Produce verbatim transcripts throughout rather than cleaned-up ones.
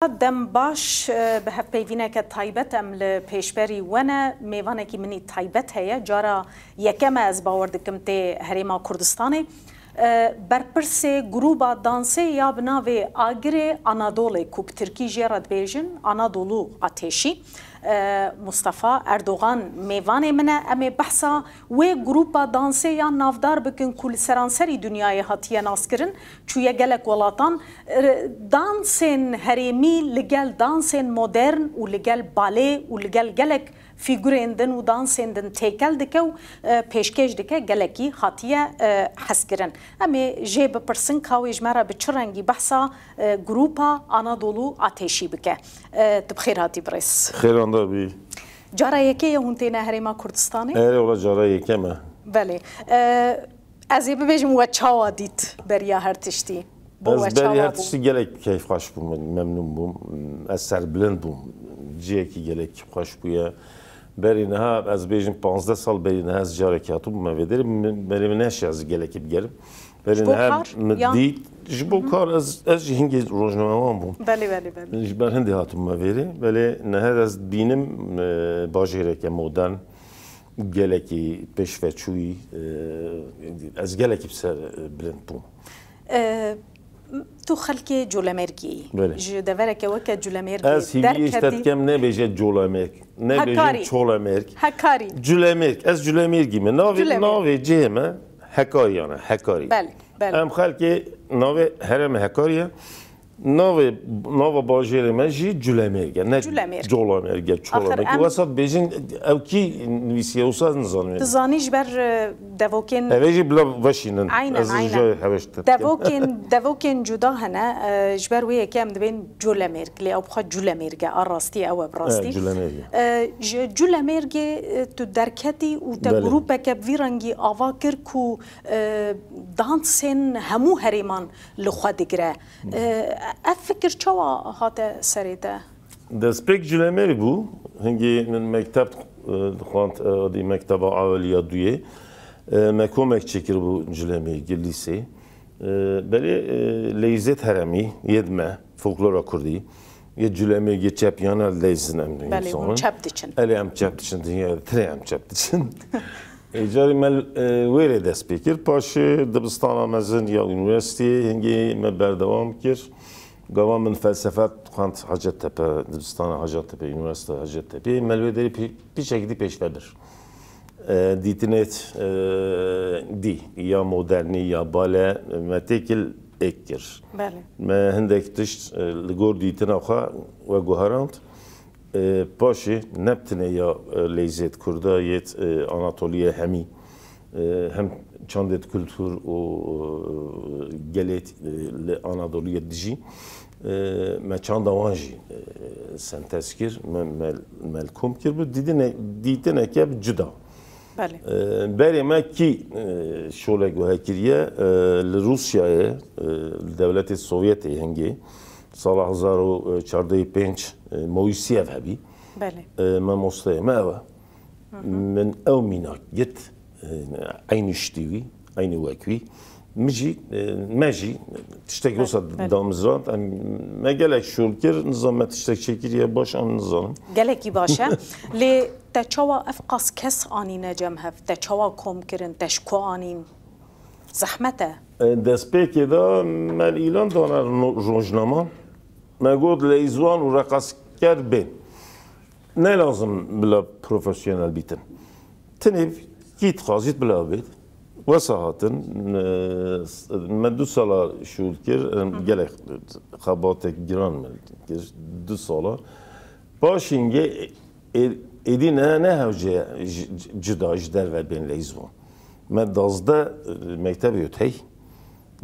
Dem baş, e, bi hevpeyvîneke taybet em li pêşberî we ne. Mêvanekî min î taybet heye. Cara yekem e ez bawer dikim tê Herêma Kurdistanê. E, berpirsê grûba dansê ya bi navê Agirê Anadolê ku bi tirkî jê re dibêjin Anadolu Ateşi, e, Mustafa Erdogan mêvanê min e. Em ê behsa wê grûpa dansê ya navdar bikin ku li seranserî dinyayê hatiye naskirin, çûye gelek welatan. R-, dansên herêmî li gel dansên modern û li gel balê û li gel gelek fîgurên din û dansên din têkel dike û, e, pêşkêş dike, gelekî hatiye, e, hezkirin. Em ê jê bipirsin ka wê ji me re bi çi rengî behsa, e, grûpa Anadolu Ateşî bike. E, tu bi xêr hatî birêz. Xêranda bî. Cara yekê ye hûn têne Herêma Kurdistanê? Erê, wala cara yekem e. Belê. E, ez ê bibêjim we çawa dît beriya her tiştî? Bo we çawa bû? Ez beriya her tiştî gelek keyfxweş bûm, memnûn bûm. Ez serbilind bûm. Cihekî gelek xweş bûye. Berî niha, ez bêjim, panzdeh sal berî niha ez carekî hatibûme vê derê. Min, berê min neşiya ez gelekî bigerim. Belê, ji bo kar, min yan dît, ji bo kar ez, ez jî hingê rojnamewan bûm. Belê, belê, belê. Ji ber hindê hatibûme vêrê. Belê, niha ez dibînim, e, bajêreke modern, gelekî pêşveçûyî, e, ez gelekî bi ser, e, bilind bûm. E, tu xelkê Colemêrgê yî. Belê. Ji devereke weke Colemêrgê derketî. Ez hîvî ji te dikem nebêje Colemêrg, nebêje Hekarî. Çolemêrg. Hekarî. Colemêrg, ez Colemêrgî me. Navê, Colemêrg. Navê cihê me Hekarî, yani Hekarî. Belê, belê. Em xelkê navê herêmê Hekarî ye. Navê, nava bajêrê me jî Culemêrg e. Ne Culemêrg. Colemêrg e, Axir Çolemêrg. Em wesa dibêjin, ew kî nivîsiye wisa nizanim. Tu zanî ji ber, e, devokên Evê jî bila veşînin. Aynen, aynen. Ez jî heweş te dikim. Devokên, devokên cuda hene, e, ji ber wê yekê em dibên Colemêrg. Lê ew bi xwe Culemêrg e, a rastî ew e bi rastî. E, Culemêrg e. E, ji Culemêrgê, e, tu derketî û te Belê. Grûpeke bi vî rengî ava kir ku e, dansên hemû herêman li xwe digire. E, ev fikir çawa hate serê te? Destpêk Culemêrg bû. Hingê min mekteb, e, dixwand, e, adî mekteba eweliya duyê. E, me komek çêkiribû Culemêrgê, lîsê. E, belê, e, leyzêt heremî, yêd me, folklora kurdî. Yê Culemêrgê çep yana leyzin em Belê, hûn çep diçin. Elê em çep diçin, dinya tirê em çep diçin. Ê, carî me, e, wê rê dest pê kir. Paşê dibistana mezin ya unîversîteyê hingê me berdewam kir. Gava min felsefe xwend Hacettepe, dibistana Hacettepe, Unîversîteya Hacettepe. Me li wê derê pê-, piçekî dî pêş ve bir. E, dîtinêt, e, dî, ya modernî, ya bale, me têkil êk kir. Belê. Me hindek tişt, e, li gor dîtina xwe we guherand. E, paşê ne bi tenê ya, e, leyzêt kurda yêt, e, Anatoliye hemî, e, hem çandêt kultur û, e, gelêt, e, li Anadoliyê dijî, e, me çanda wan jî, e, sentez kir, me, me, me li kom kir bi dîdine-, dîtineke bi cuda. Belê. E, berê me kî, e, şole guhe kiriye, e, li Rûsyayê, e, li dewletê Sovyetê hingê, sala hezar û çardeh pênc, e, Moîsyev hebî. Belê. E, mamosteyê me ew e. Hı hı. Min ew mînak git, e, eynî ştî wî, eynî wek wî. Min jî, e, me jî tiştek Belê, wisa belê. Damizrand. Em, me gelek şol kir, nizam me tiştek çêkiriye baş, em nizanim. Gelekî baş e. Lê te çawa ev qas kes anîne cem hev? Te çawa kom kirin? Te ji ku anîn? Zehmet e. E, destpêkê de me îlan dane ro-, rojnaman. Me got leyzwan û reqasker bên. Ne lazim bila profesyonel bîtin. Tenê kî dixwazît bila bêt. Wesa hatin, e, me du sala şûl kir, e, Hı. gelek xebatek giran me kir, du sala. Paşîngê ê-, êdî ne, ne hewce c-, c-, cida ji derve bên leyzwan. Me dazdeh, e, mektebê yot hey.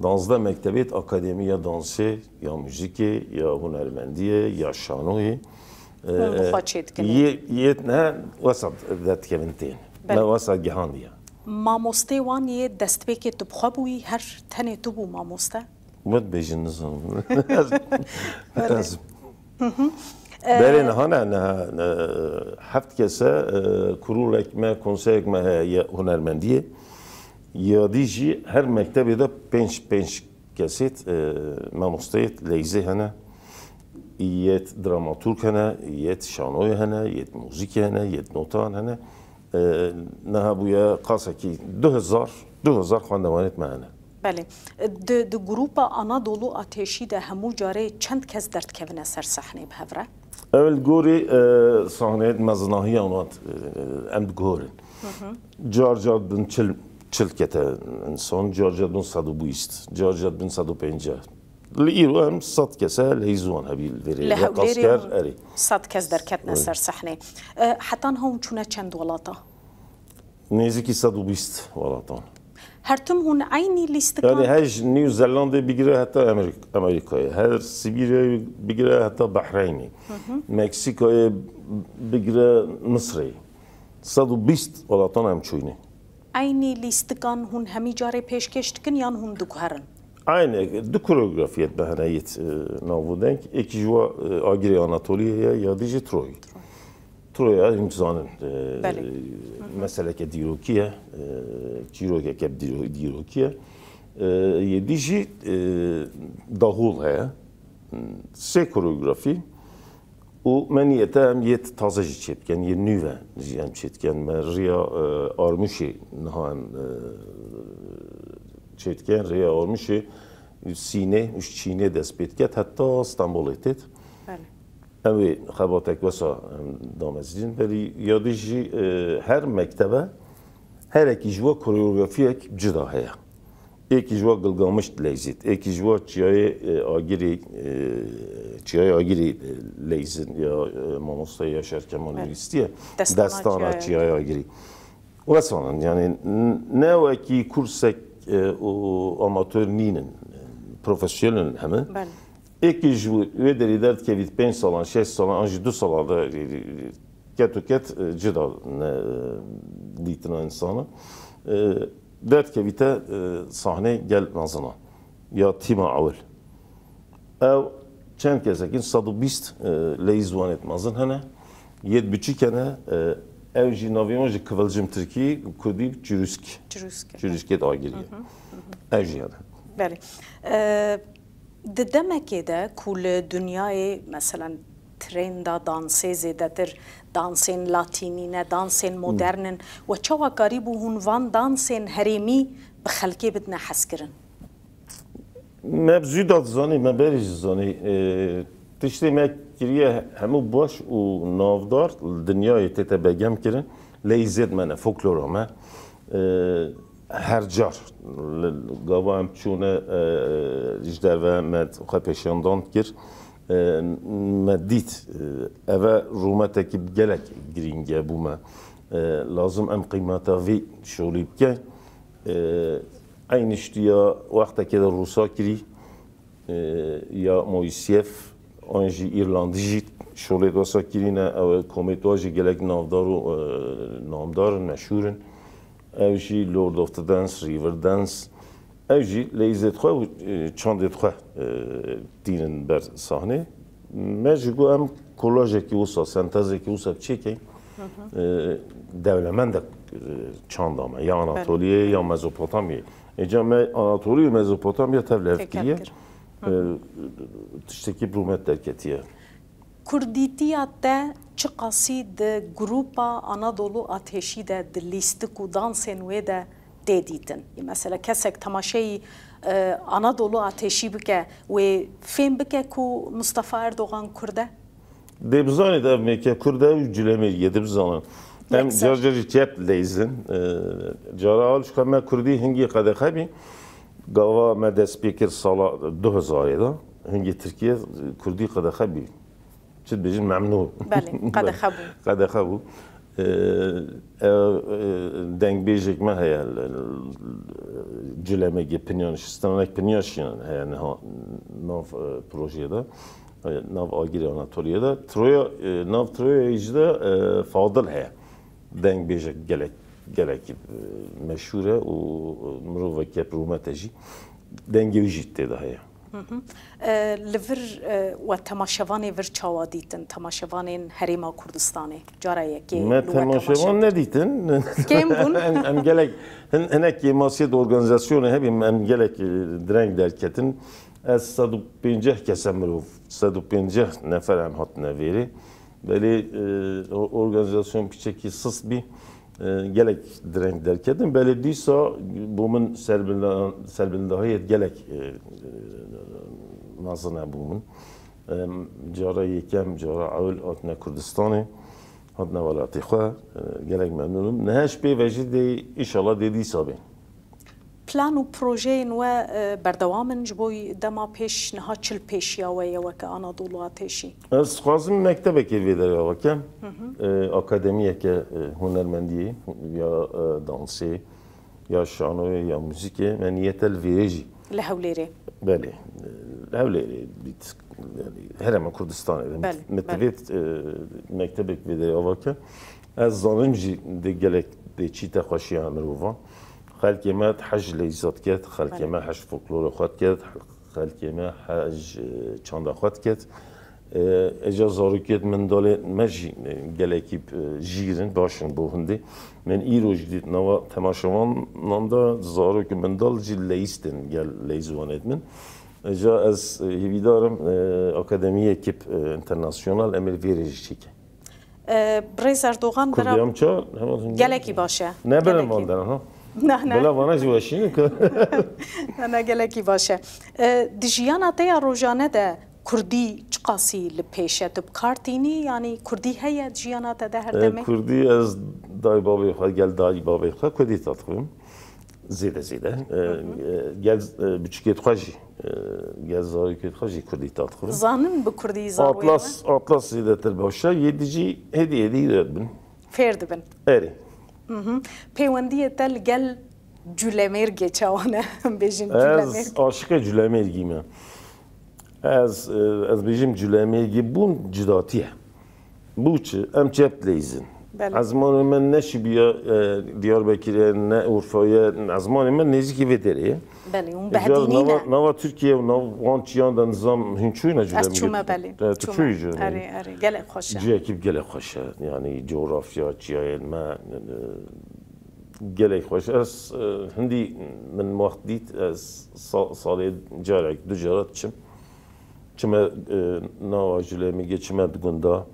Danzdeh mektebê, akademî ya dansê, ya muzîkê, ya hunermendiyê, ya şanoyê. Hûn bi xwe çêdikin. Yê, yê ne wesa derdikevin tên. Belê. Me wesa gihandiye. Mamostê wan yê destpêkê tu bi xwe bûyî, her tenê tu bû mamoste? Min bêjin nizanim. Belê. Ez Hı hı. Berê Ee, niha ne, niha, e, heft kese, e, kurulek me, konseyek me heye ye hunermendiyê. Ya dî jî her mektebê de pênc, pênc kesêt, e, mamosteyêt leyzê hene. Yêt dramaturg hene, yêt şanoyê hene, yêt muzîkê hene, yêt notan hene. E, niha bûye qasekî du hezar, du hezar xwendevanêt me hene. Belê. Di, di grupa Anadolu Ateşî de hemû carê çend kes derdikevine ser sehneyê bi hev re? Ew li gorî, e, sahneyê mezinahiya wan, e, em digorin. Car car bin çil, çil kete insan, car car bin sed û bîst, car car bin sed û pêncî. Li îro em sed kese leyîz wan hebî li vê rê. Li Hewlêrê reqasker, hûn erê. Sed kes derketine ser sehneyê. E, heta niha hûn çûne çend welata? Nêzîkî sed û bîst welatan. Her tim hûn eynî lîstikan? Yani her ji New Zelandê bigire heta Amerik-, Amerîkayê, her Sibîryayê bigire heta Behreynê, Meksîkayê bigire Misrê. Sed û bîst welatan em çûyne. Eynî lîstikan hûn hemî carê pêşkêş dikin yan hûn diguherin? Aynı du koreografiyet be hene yêt, e, navûdeng. Êkî ji wa, e, Agirê Anatoliyê ye, ya dî jî Troy. Troya hûn dizanin, e, Belê. meseleke dîrokî ye, e, çîrokeke dîro-, dîrokî ye. E, yê dî jî, e, dahûl heye. Sê koreografî û me niyete em yê taze jî çêbikin, yê nû ve jî em çêdikin. Me riya, e, armûşê niha em, e, çêdikin, riya armûşê sînê û ji çînê dest pê diket heta Stenbolê têt. Belê. Em wê xebatek wesa em damezrîn, belî ya dî jî, e, her mektebe herekî ji we koreografiyek cida heye. Êkî ji we Gilgamiş dileyzît, êkî ji we çiyayê, e, Agirî, e, çiyayê Agirî, e, leyzin ya, e, mamoste Yaşar Kemal Evet. Lîstiye. Destana Destana çiyayê. Çiyayê Agirî. Wesanin, yani n-, ne wekî kursek, e, û amatör nînin, e, profesyonel in heme. Belê. Êkî ji wê derî derdikevît pênc salan, şeş salan, an jî du sala de ket û ket, e, cida ne, e, dîtina insana. E, derdikevîte, e, sahnê gel mezin a. Ya tîma ewil. Ew çend kesekî, sed û bîst, e, leyîz wanêt mezin hene. Yêt biçîk hene, e, ew jî navê wan ji Kıvılcım Tirkî, Kurdî Çirûsk. Çirûsk. Çirûskêt Agirî ye. Ew jî hene. Belê. E, Di demekê de ku li dinyayê, meselen, trenda dansê zêdetir dansên latînî ne, dansên modern in, we çawa karîbû hûn van dansên herêmî bi xelkê bidine hezkirin? Me bi zû da dizanî, me berî jî zanî. E, tiştê me kiriye hemû baş û navdar li dinyayê tête begem kirin. Leyîzêt me ne, folklora me. E, her car li, li gava em çûne, e, ji derve me xwe pêşandan dikir. E, me dît, e, eve rûmetekî gelek girîng e bo me. E, lazim em qîmeta vî şolî bikin. E, eynî ştiya wextekê de Rûsa kirî, e, ya Moîsyev, an jî Îrlandî jî şolê wesa kirîne, ew komêt wa jî gelek navdar û, e, namdar in, meşhûr in. Ew jî Lord of the Dance, Riverdance. Ew jî leyîzêt xwe û, e, çandêt xwe, e, tînin ber sahnê. Me jî got em kolajekî wisa, sentezekî wisa çêkeyn. E, dewlemendek, e, çanda me, ya Anatoliyê ya Mezopotamyê. Êca me Anatolî û Mezopotamya tevlihev kiriye. E, tiştekî bi rûmet derketiye. Kurdîtiya te çiqasî di grupa Anadolu Ateşî de di lîstik û dansên wê de tê dîtin? Mesela kesek temaşeyî, e, Anadolu Ateşî bike, wê fêm bike ku Mustafa Erdogan Kurd e? Dê bizanît ev mêke Kurd e û Cilemêrî ye, dê bizanin. Em Yekser. Car car jî çep leyzin. E, cara al ji me Kurdî hingî qedexe bî. Gava me dest pê kir sala du hezarê de. Hingî Tirkiye Kurdî qedexe bî. Çi dibêjin, memnû. Belê, qedexe bû. Qedexe bû. Ee, ev, e, dengbêjek me heye, l-, l-, Cilemegê Pinyan, stranek Pinyan şînan heye niha nav, e, projeyê de, e, nav Agirê Anatoliyê de. Troya, e, nav Troyayê jî de, e, Fadil heye. Dengbêjek gelek, gelekî, e, meşhûr e û miroveke bi rûmet e jî. Dengê wî jî tê de heye. Hı hı. E, li vir, e, we temaşevanê vir çawa dîtin? Temaşevanên Herêma Kurdistanê cara yekê li we temaşe. Me temaşevan nedîtin. Kêm bûn. Em, em gelek hin-, hinek kêmasiyê di organîzasyonê hebî, em gelek, e, direng derketin. Ez sed û pênceh kese mirov, sed û pênceh nefer em hatine vêrê. Belê, e, o-, organîzasyon piçekî sist bî, e, gelek direng derketin. Belê dîsa bo min serbilda-, serbilindahiyê gelek, e, e, mezin e bo min. Em, cara yekem, cara ewil hatine Kurdistanê, hatine welatê xwe. E, gelek memnûn im. Niha ji pê ve jî dê, înşallah dê dîsa bên. Plan û projeyên we, e, berdewam in ji bo dema pêş, niha çi li pêşiya we ye weke Anadolu Ateşî? Ez dixwazim mektebekê vê derê ava kem. E, akademiyeke, e, hunermendiyê ya, e, dansê, ya şanoyê, ya muzîkê. Me niyet e li vêrê jî. Li Hewlêrê? Belê. Li Hewlêrê bît. Yanî herêma Kurdistanê de. Belê, Me belê. divêt, e, mektebek vê derê ava kem. Ez zanim jî dê gelek dê çîte xweşiya mirovan. Xelkê me hej leyza diket, xelkê Belê. me hej folklora xwe diket, xelkê me hej, e, çanda xwe diket. E, eja zarokêt mindalê me jî, e, gelekî, e, jîr in, baş in bo hindê. Min îro jî dît nava temaşevanan de zarok û mindal jî leyîst in gel leyzwanêt min. Eja ez, e, hêvîdar im, e, akademiyekî, e, internasyonal em ê li vê rê jî çêkin. E, Birêz Erdogan, Kurdî bera em ça? Hemen gelekî baş e. Ne berin Gelekî. van derin, ha? Na, na. Bila vana jî weşînin ku. Na, na, gelekî baş e. E, di jiyana te ya rojane de Kurdî çiqasî li pêş e? Tu bi kar tînî, yanî Kurdî heye di jiyana te de her E, demê? Kurdî ez dayê bavê xwe, gel dayê bavê xwe Kurdî ta dixwim. Zêde zêde. E, Hı hı. e, gel, e, biçûkêt xwe jî, e, gel zarokêt xwe jî Kurdî ta dixwim. Zanin bi Kurdî zarokê Atlas, me? Atlas zêdetir baş e. Yê di jî hêdî hêdî dibin. Fêr dibin. Erê. Hı hı. Pêwendiyê te li gel Culemêrgê çawa ne? Em bêjin Culemêrg. Ez aşiqê Culemêrgî me. Ez, e, ez bêjim Culemêrgî bûn cudatî ye. Bû çi? Em çep dileyzin. Belê. Ezmanê me neşibiya, e, Diyarbekirê, ne Urfayê, ezmanê me nêzîkî vê derê ye. Belê, hûn Ejar behdînî nava, ne? nava Tirkiye û nav wan çiyan de nizam hûn çûyne Culemêrgê? Ez çûme belê. E, tu Çûme. çûyî Culemêrgê? Erê, erê. Gelek xweş e. Ciyekî gelek xweş e. Yanî cografya, çiyayên me, e, gelek xweş. Ez, e, hindî min wext dît, ez sa-, salê carek, du cara diçim. Çime, e, nava Culemêrgê, çime di gunda.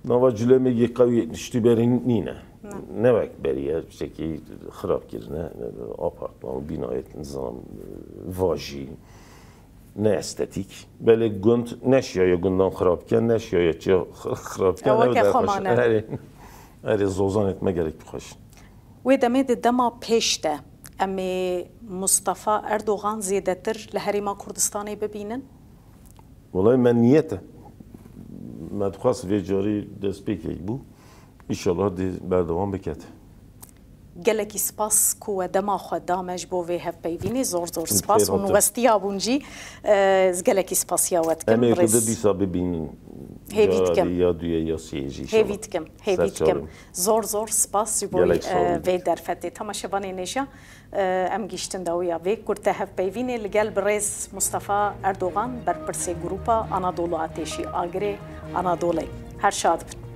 Nava Culemêrgê qewî tiştî berî nîne. Ne. Ne wek berî ye, tiştekî xirab kirine. Apartman, binayê, nizam, e, vajî, ne estetîk. Belê gund neşiyaye gundan xirab ke, neşiyaye çiya xirab ke, Ew ne weke weder xwe xweş. mane. Erê, erê zozanêt me gelek xweş. Wê demê di dema pêş de em ê Mustafa Erdogan zêdetir li Herêma Kurdistanê bibînin? Welay me niyet e. Me dixwest vê carî destpêkek bû. Înşallah dê berdewam biket. Gelekî spas ku we dema xwe da me ji bo vê hevpeyvînê. Zor zor spas. Hûn westiya bûn jî. Ez gelekî spasiya we dikim. Em ê ku di dîsa bibînin. Hêvî dikim. Ya duyê ya siyê jî. Hêvî dikim. Hêvî dikim. Zor zor spas ji bo, e, vê derfetê. Temaşevanê nêja, e, em gihiştin dawiya vê kurte hevpeyvînê li gel birêz Mustafa Erdogan, berpirsê Grupa Anadolu Ateşi Agirê Anadolê. Her şad bin.